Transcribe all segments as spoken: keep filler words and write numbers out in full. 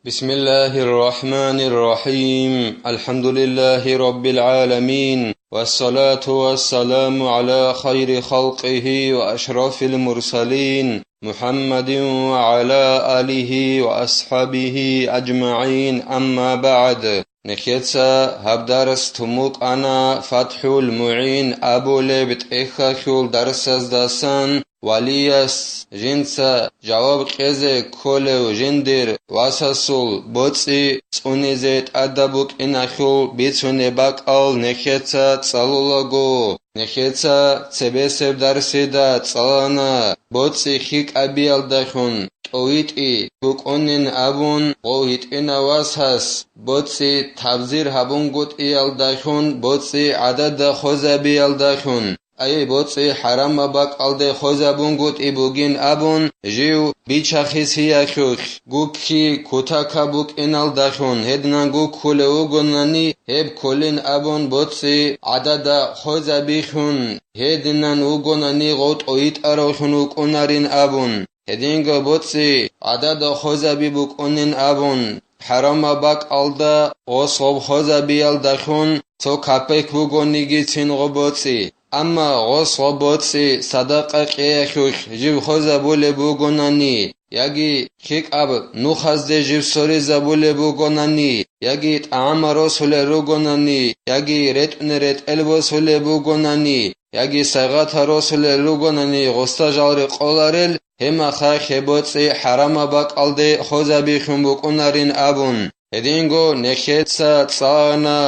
بسم الله الرحمن الرحيم. الحمد لله رب العالمين. والصلاة والسلام على خير خلقه وأشرف المرسلين محمد وعلى آله وأصحابه أجمعين. أما بعد. Нехеца гьаб дарс тун букӀана ФатхӀул МугӀин абулеб тӀехьалъул дарсаздасан, валияс жинца жаваб кьезе кколев жиндир васасул боцӀи цӀунизе тӀадаб букӀиналъул бицунеб бакӀал нехеца цӀалулаго. Нехеца цебесеб дарсида цӀалана боцӀи хьикъабиялдалъун тӀовитӀи букӀунин абун, гъов гьитӀинав васас боцӀи табзир гьабунгутӀиялдалъун боцӀи гӀадада хозабиялдалъун, ай, боцӀи хӀарамаб бакӀалде хозабунгутӀи бугин абун, жив бичахисиялъулъ, гукки кутакаб букӀиналдалъун, гьединан гуккулев вугонани, гьеб кколин абун боцӀи гӀадада хозабилъун, гьединан вугонани гъов тӀовитӀаравлъун вукӀунарин абун. Гьединго боцӀи гӀадада хозаби букӀунин абун, хӀарамаб бакӀалда гъос гъоб хозабиялдалъун цо капек бугонигицин гъо боцӀи. Амма гъос гъо боцӀи садакъа кьеялъулъ жив хозабулеб бугонани, яги хьикъаб нухазде жив соризабулеб бугонани, яги тӀагӀама росулел ругонани, яги ретӀуне ретӀел босулеб бугонани, яги сайгъата росулел ругонани, гъосда жал рекъоларел, гьеб мехалъ гьеб боцӀи хӀарамаб бакӀалде хозабилъун букӀунарин абун. Гьединго нехеца цӀана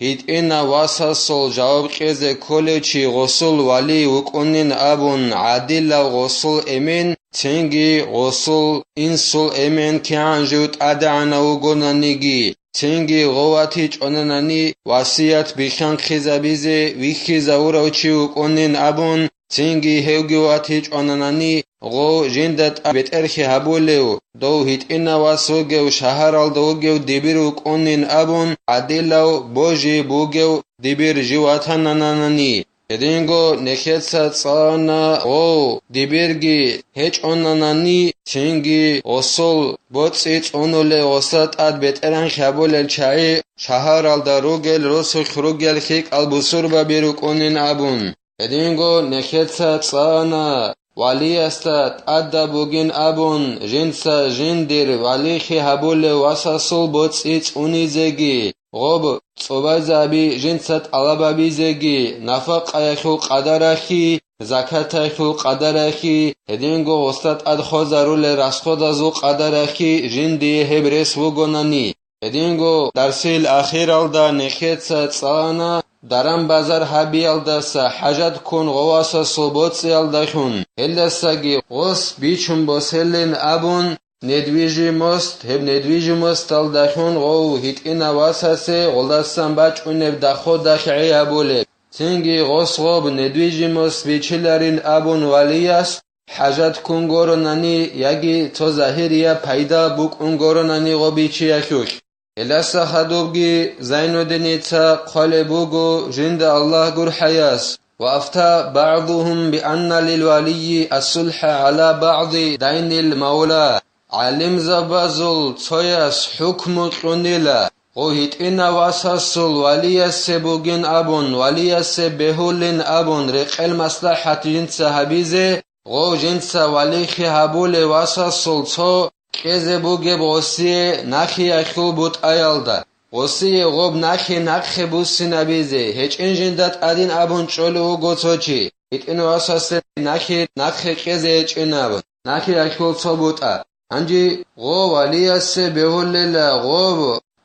гьитӀинав васасул жаваб кьезе кколев чи гъосул вали вукӀунин абун, гӀадилав гъосул эмен, цинги гъосул инсул эмен кигӀан жив тӀадегӀанав вугонаниги, цинги гъов ватичӀонанани васият бихьанхъизабизе вихьизавурав чи вукӀунин абун, цинги гьевги ватичӀонанани, гъов жинда тӀад бетӀерхьи гьабулев, дов гьитӀинав вас вугев, шагьаралда вугев дибир вукӀунин абун, гӀадилав божи бугев дибир жив ватананани. Гьединго нехеца цӀана гъов дибирги гьечӀонанани, цинги гъосул боцӀи цӀунулев гъоса тӀад бетӀерхьи гьабулел чагӀи шагьаралда ругел, росулъ ругел хьикъал бусурбаби рукӀунин абун. Гьединго нехеца цӀана валиясда тӀадаб бугин абун, жинца жиндир валихьи гьабулев васасул боцӀи цӀунизеги, гъоб цӀубазаби жинца тӀалабабизеги, нафакъаялъул къадаралъи, закаталъул къадаралъи, гьединго гъосда тӀад хозарулел расходазул къадаралъи жиндие гьеб рес вугонани. Гьединго дарсил ахиралда нехеца цӀана даран-базар гьабиялдаса хӀажат ккун гъов васасул боцӀиялдалъун, гьелдасаги гъос бичун босилин абун, недвижимост, гьеб недвижимосталдалъун гъов гьитӀинав васасе гъолдасан бачӀунеб доходалъ гӀей гьабулеб, цинги гъос гъоб недвижимост бичиларин абун валияс хӀажат ккун горонани яги цо загьирия пайда букӀун горонани гъо бичиялъулъ. Гьелдаса хадубги Зайнуддиница хъвалеб буго жинда Аллагь гурхӀаяс: «وأفتى بعضهم بأن للولي الصلح على بعض دين المولى». ГӀалимзабазул цояс хӀукму кьунила, гъо гьитӀинав васасул валиясе бугин абун, валиясе бегьулин абун, рекъел маслахӀат жинца гьабизе, гъов жинца валихьи гьабулев васасул цо кьезе бугеб гъосие нахиялъул бутӀаялда, гъосие гъоб нахи нахъе буссинабизе, гьечӀин жинда тӀадин абун чӀолев вуго цо чи, гьитӀинав васасе нахи нахъе кьезе гьечӀин абун, нахиялъул цо бутӀа. Гьанже гъо валиясе бегьулела гъоб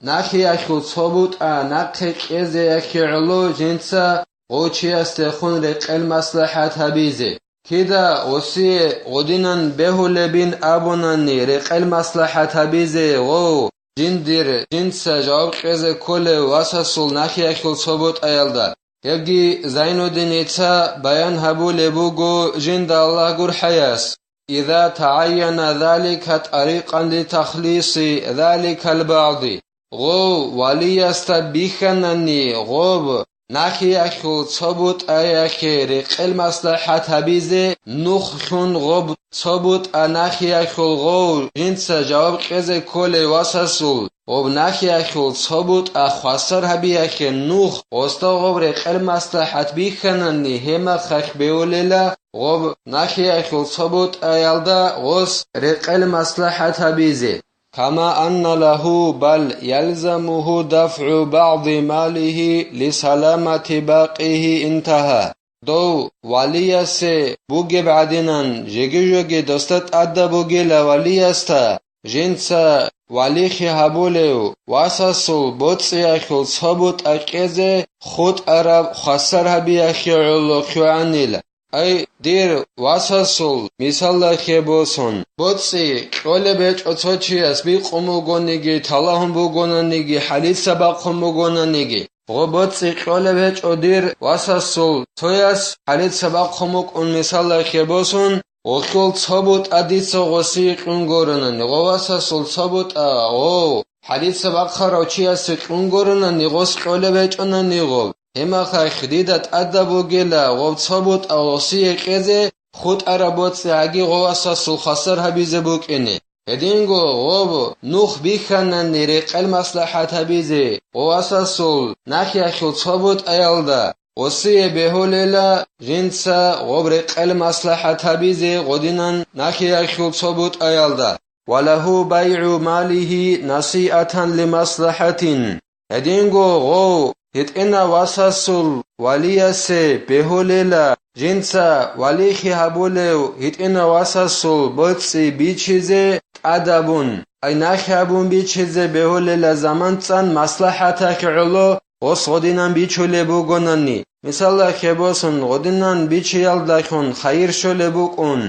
нахиялъул цо бутӀа нахъе кьезе яхъе гӀоло жинца гъов чиясдехун рекъел маслахӀат гьабизе. Кида гъосие гъодинан бегьулебин абунани рекъел маслахӀат гьабизе гъов жиндир жинца жаваб кьезе кколев васасул нахиялъул цо бутӀаялда. Гьебги Зайнуддиница баян гьабулеб буго жинда Аллагь гурхӀаяс: «إذا تعين ذلك طريقا لتخليص ذلك البعض». Гъов валиясда бихьанани гъоб нахиялъул цо бутӀаялъе рекъел маслахӀат гьабизе нух лъун гъоб цо бутӀа нахиялъул гъов жинца жаваб кьезе кколей васасул, гъоб нахиялъул цо бутӀа хвасар гьабиялъе нух гъосда гъоб рекъел маслахӀат бихьанани, гьемахъалъ бевулела гъоб нахиялъул цо бутӀаялда гъос рекъел маслахӀат гьабизе. Кама анна лагьу бал ялзамугьу дафгӀу багӀди малигьи лисаламати бакъигьи интагьа. Дов валиясе бугеб гӀадинан, жеги-жоги досда тӀадаб бугела валиясда, жинца валихъе гьабулев васасул боцӀиялъул цо бутӀа кьезе хутӀараб хвасар гьабиялъе гӀоло хъугӀанила. Ай, дир васасул, мисаллахъе босун, боцӀи кьолеб гьечӀо цо чияс бикъун бугониги, талагьун бугонаниги, хӀалица бахъун бугонаниги. Гъо боцӀи кьолеб гьечӀо дир васасул цояс, хӀалица бахъун букӀун, мисаллахъе босун, гъолъул цо бутӀа дица гъосие кьун гуронани, гъо васасул цо бутӀа, гъо, хӀалица бахъарав чиясе кьун гуронани, гъос кьолеб гьечӀонани гъо. Гьемахъалъ дида тӀадаб бугела гъоб цо бутӀа гъосие кьезе хутӀараб боцӀи гӀаги гъо васасул хвасар гьабизе букӀине. Гьединго гъоб нух бихьанани рекъел маслахӀат гьабизе гъо васасул нахиялъул цо бутӀаялда, гъосие бегьулела жинца гъоб рекъел маслахӀат гьабизе гъодинан нахиялъул цо бутӀаялда. Ва лагьу байгӀу малигьи насиатан лимаслахӀатин. Гьединго гъов гьитӀинав васасул валиясе бегьулела жинца валихъе гьабулев гьитӀинав васасул боцӀи бичизе тӀадабун, ай нахъе гьабун бичизе бегьулела заман цӀан маслахӀатахъе гӀоло гъос гъодинан бичулеб бугонани, мисалда, хебосун гъодинан бичиялдалъун хайир щолеб букӀун.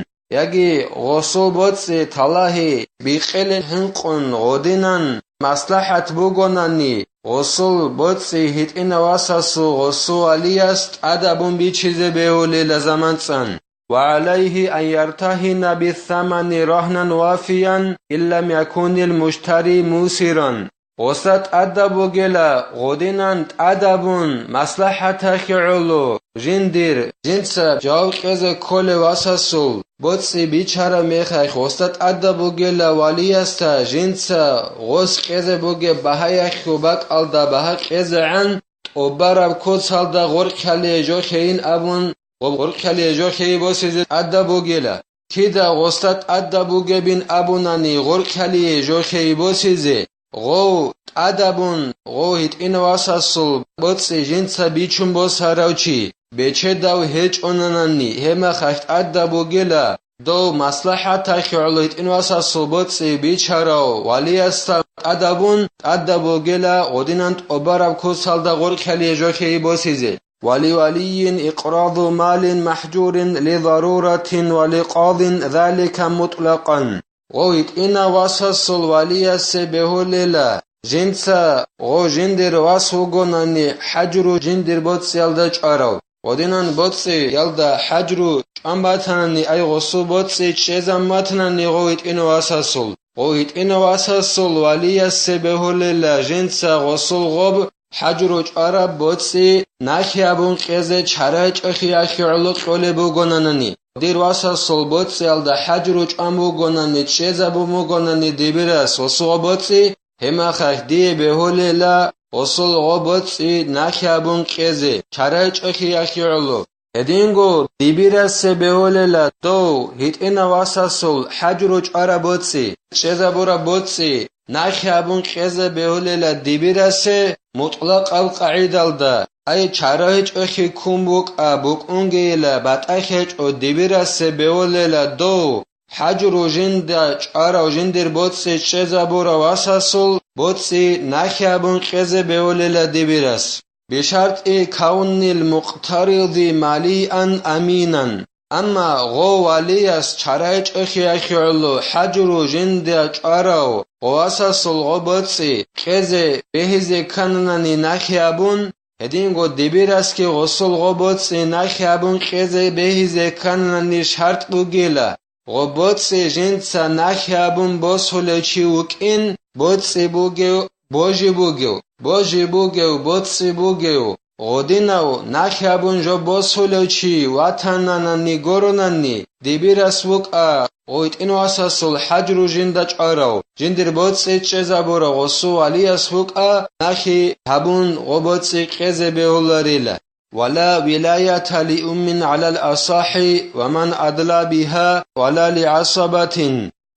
Яги гъосул боцӀи талагьи бикъилин хӀинкъун гъодинан маслахӀат бугонани, гъосул боцӀи гьитӀинав васасул гъосул валияс тӀадабун бичизе бегьулела заман цӀан. Ва гӀалайгьи ан яртагьина биссамани рагьнан вафиян, ин лам якунил муштари мусиран. Гъосда тӀадаб бугела гъодинан тӀадабун маслахӀатахъе гӀоло жиндир, жинца жаваб кьезе кколев васасул боцӀи бичараб мехалъ, гъосда тӀадаб бугела валиясда жинца гъос кьезе бугеб багьаялъул бакӀалда багьа кьезегӀан, тӀубараб куцалда гъоркьалие жо хейин абун, гъоб гъоркьалие жо хейи босизе тӀадаб бугела. Кида гъосда тӀадаб бугебин абунани гъоркьалие жо хейи босизе, гъов тӀадабун, гъов гьитӀинав васасул боцӀи жинца бичун босарав чи бечедав гьечӀонанани, гьебмехалъ тӀадаб бугела дов маслахӀатахъе гӀоло гьитӀинав васасул боцӀи бичарав валиясда тӀадабун, тӀадаб бугела гъодинан тӀубараб куцалда гъоркьалие жо хейи босизе. Ва ли валийин икъразу малин махӀжурин ли заруратин ва ли къазин залика мутӀлакъан. Гъов гьитӀинав васасул валиясе бегьулела, жинца гъов жиндир вас вугонани хӀажру жиндир боцӀиялда чӀварав. Гъодинан боцӀиялда хӀажру чӀван батанани, ай гъосул боцӀи чӀезан батанани гъов гьитӀинав васасул. Гъов гьитӀинав васасул валиясе бегьулела, жинца гъосул гъоб хӀажру чӀвараб боцӀи нахъе абун кьезе чара чӀахиялъе гӀоло кьолеб бугонанани, дир васасул боцӀиялда хӀажру чӀван бугонани, чӀезабун бугонани дибирас гъосул боцӀи, гьебмехалъ дие бегьулела гъосул гъо боцӀи нахъе абун кьезе чара чӀахиялъе гӀоло. Гьединго дибирасе бегьулела дов гьитӀинав васасул хӀажру чӀвараб боцӀи, чӀезабураб боцӀи нахъе абун кьезе бегьулела дибирасе мутӀлакъаб къагӀидалда, ай чара гьечӀохъи ккун букӀа букӀунгейила батӀа гьечӀо дибирасе бегьулела дов хӀажру жинда чӀварав жиндир боцӀи чӀезабурав васасул боцӀи нахъе абун кьезе бегьулела дибирас. БишартӀи кавнил мукътариди малиан аминан. Амма гъо валияс чара чӀахиялъе гӀоло хӀажру жинда чӀварав гъо васасул гъо боцӀи кьезе бегьизе ккананани нахъе абун, гьединго дибирасги гъосул гъо боцӀи нахъе абун кьезе бегьизе ккананани шартӀ бугила. Гъо боцӀи жинца нахъе абун босулев чи вукӀин, боцӀи бугев, божи бугев, божи бугев, боцӀи бугев, гъодинав нахь абун жо босулев чи ватананани горонани, дибирас вукӀа, гъой тӀинвасасул хӀажру жинда чӀварав, жиндир боцӀи чӀезабурав гъосул валияс вукӀа, нахьи гьабун гъо боцӀи кьезе бегьуларила. Вала вилаята лиуммин гӀалал асахӀи ва ман адла биха вала лигӀасабатин.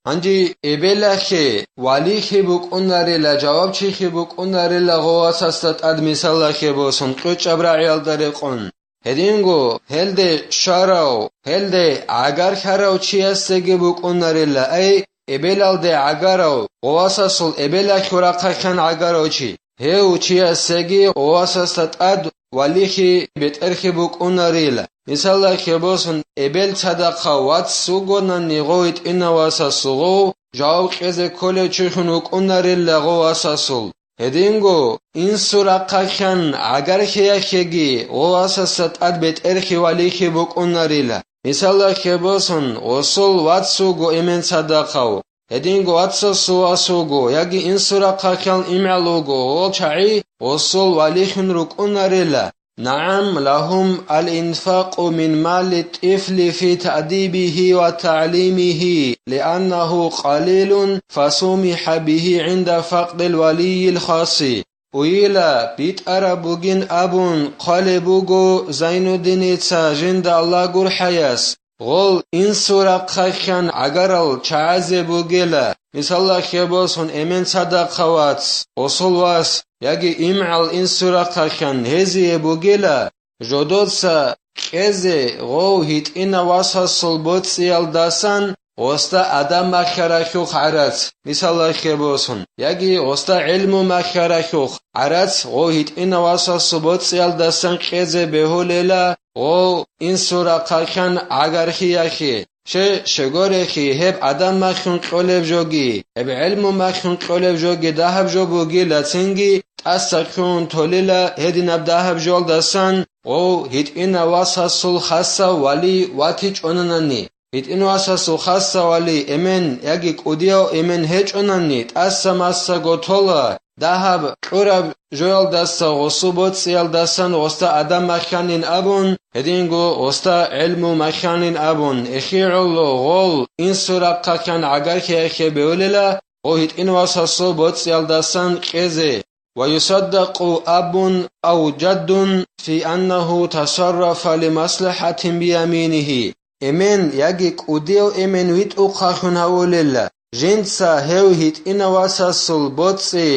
Гьанже эбелахъе валихъе букӀунарила, жавабчихъе букӀунарила гъо васасда тӀад мисалахъе босун кьучӀаб рагӀиялда рекъон. Гьединго гьелде щварав, гьелде гӀагарлъарав чиясеги букӀунарила, ай, эбелалде гӀагарав, гъо васасул эбелалъул рахъалъан гӀагарав чи. Гьев чиясеги гъо васасда тӀад валихъе бетӀерхъе букӀунарила. Мисалалъе босун, эбел цадахъав вац вугонани гъо гьитӀинав васасул, гъов жаваб кьезе кколев чилъун вукӀунарила гъо васасул. Гьединго инсул рахъалъан гӀагарлъиялъеги гъо васасда тӀад бетӀерхъе валихъе букӀунарила. Мисалалъе босун, гъосул вац вуго эмен цадахъав, гьединго вацасул вас вуго, яги инсул рахъалъан имгӀал вуго, гъол чагӀи гъосул валихъун рукӀунарила. НагӀам, лагьум ал-инфакъу мин мали тӀифли фи таъдибихи ва тагӀлимихи, лианнагьу къалилун фасумиха бихи гӀинда факъдил валийил хасси. Уйила битӀараб бугин абун хъвалеб буго Зайнуддиница жинда Аллагь гурхӀаяс, гъол инсул рахъалъан гӀагарал чагӀазе бугела, мисалалъе босун, эмен цадахъав вац, гъосул вас, яги имгӀал инсул рахъалъан гьезие бугела, жодоца кьезе гъов гьитӀинав васасул боцӀиялдасан гъосда адаб махьаралъухъ гӀарац, мисалалъе босун, яги гъосда гӀелму махьаралъухъ гӀарац гъов гьитӀинав васасул боцӀиялдасан кьезе бегьулела гъов инсул рахъалъан гӀагарлъиялъе. Щай, щегорехъи, гьеб адаб махьун кьолеб жоги, гьеб гӀелму махьун кьолеб жоги дагьаб жо бугила, цинги тӀаса ккун толила гьединаб дагьаб жоялдасан гъов гьитӀинав васасул хасав вали ватичӀонанани. ГьитӀинав васасул хасав вали эмен яги кӀудияв эмен гьечӀонани, тӀаса массаго тола, дагьаб кьураб жоялдаса гъосул боцӀиялдасан гъосда адаб махьанин абун, гьединго гъосда гӀелму махьанин абун, эхи гӀоло гъол инсул рахъалъан гӀагарлъиялъе бегьулела, гъо гьитӀинав васасул боцӀиялдасан кьезе. Ва юсаддакъу абун ав жаддун фи аннагьу тасаррафа лимаслахӀатин бияминигьи. Эмен яги кӀудияв эмен витӀухъалъун гьавулела, жинца гьев гьитӀинав васасул боцӀи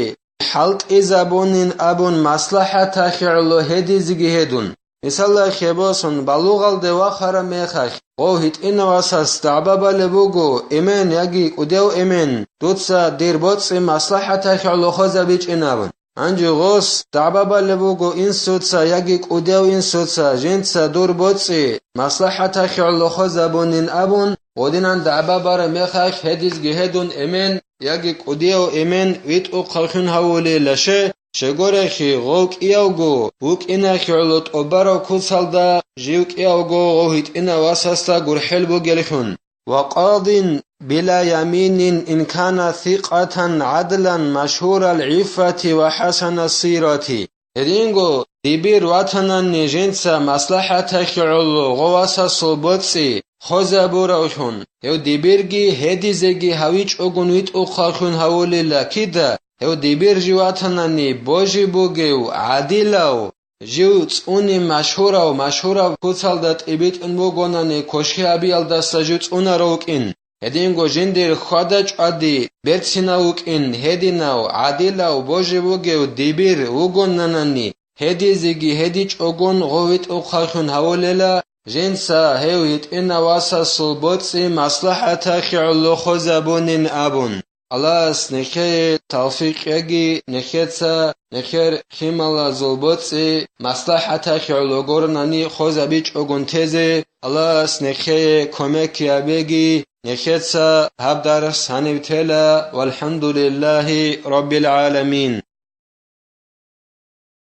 хӀалтӀизабунин абун маслахӀаталъе гӀоло гьедизеги гьедун. Мисалалъе босун, балугъалде вахараб мехалъ, гъов гьитӀинав васас дагӀба балеб буго, эмен яги кӀудияв эмен, дуца дир боцӀи маслахӀаталъе гӀоло хозабичӀин абун. Гьанже гъос дагӀба балеб буго инсуца яги кӀудияв инсуца, жинца дур боцӀи маслахӀаталъе гӀоло хозабунин абун, гъодинан дагӀба бараб мехалъ гьедизги гьедун эмен яги кӀудияв эмен витӀухъалъун гьавулела, щай, щегорехъи, гъов кӀиявго вукӀиналъе гӀоло тӀубараб куцалда жив кӀиявго гъов гьитӀинав васасда гурхӀел бугеллъун. Ва къадин била яминин ин кана сикъатан гӀадлан машгьурал гӀиффати ва хӀасанас сирати. Гьединго дибир ватанани жинца маслахӀаталъе гӀоло гъо васасул боцӀи хозабуравлъун, гьев дибирги гьедизеги гьавичӀогун витӀухъаллъун гьавулила кида, гьев дибир жив ватанани божи бугев, гӀадилав, жив цӀуни машгьурав, машгьураб куцалда тӀибитӀун бугонани кошки гьабиялдаса жив цӀунарав вукӀин, гьединго жиндир хьвада-чӀвади берцинав вукӀин, гьединав, гӀадилав, божи бугев дибир вугонанани, гьедизеги гьедичӀогун гъо витӀухъаллъун гьавулела, жинца гьев гьитӀинав васасул боцӀи маслахӀаталъе гӀоло хозабунин абун. Аллагьас нехее тавфикъ кьеги, нехеца нехер лъималазул боцӀи маслахӀаталъе гӀоло гуронани хозабичӀогун тезе. Аллагьас нехее кумек гьабеги, нехеца гьаб дарс гьанив тела. ВалхӀамдулиллагьи раббил гӀаламин.